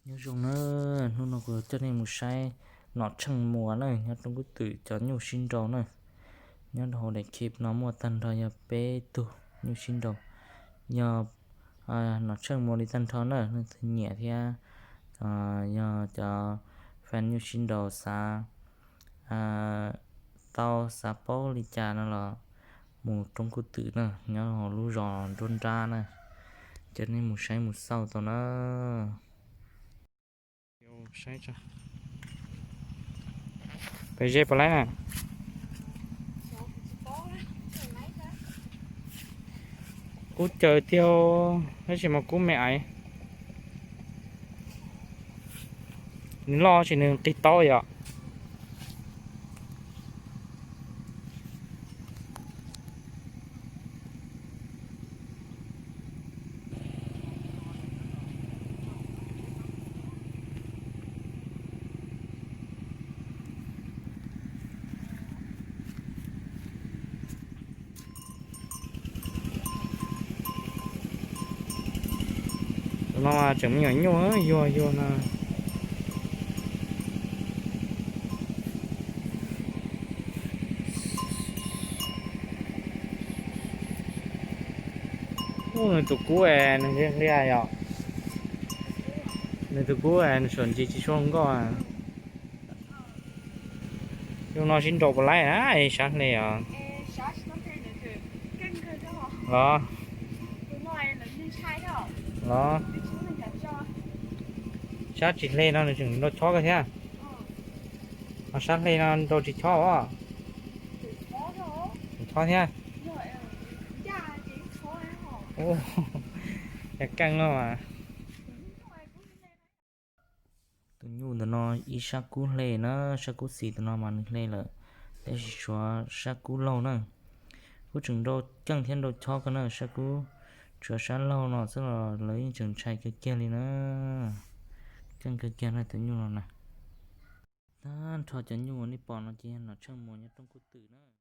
Nyob zoo na, hnub no kuv coj nej mus saib nom tsheej muas na, nyob roob kub twm cov nyuj sib nraus na. Nyob rau hauv daim clip no muaj tag nrho yog peb tug nyuj sib nraus, yog nom tsheej muas li tag nrho na, leej twg nyiam thiab yog cov fan nyuj sib nraus xav tau xav paub li cas no los mus roob kub twm na, nyob hauv lub zos nruab nrab na, coj nej mus saib mus xauj tau na. Pes ze puas laib na? Kub caws tiag, tab sis mas kub me aiv. Nws loj sis nws qis taub yom? Tus no mas tseem me nyuam nyuj, yuag yuag no. Ub, nws tus kub es nws hlias hlias yom. Nws tus kub es nws suam ntsis tsis tshua nkauj. Yus no sib nraus puas laib na, sab hle os. Los, los. Sab tsis hle no nws tseem nrau chob kawg thiab. Ho sab hle no nrau tsis chob os. Tseem chob thiab. Ua, cas keej no mas. Tus nyuj ntawm no ib sab kub hle na, sab kub xis tus no mas nws hle lawm, tab sis tshuav sab kub laug na. Kuj tseem nrau keej thiab nrau chob kawg na, sab kub, tshuav sab laug no xwb los lawv yeej tseem ntshai kawg kiag li na. Keej kawg kiag na tus nyuj no na. Tag nrho cov nyuj uas nej pom no ces yog nom tsheej muas nyob roob kub twm na.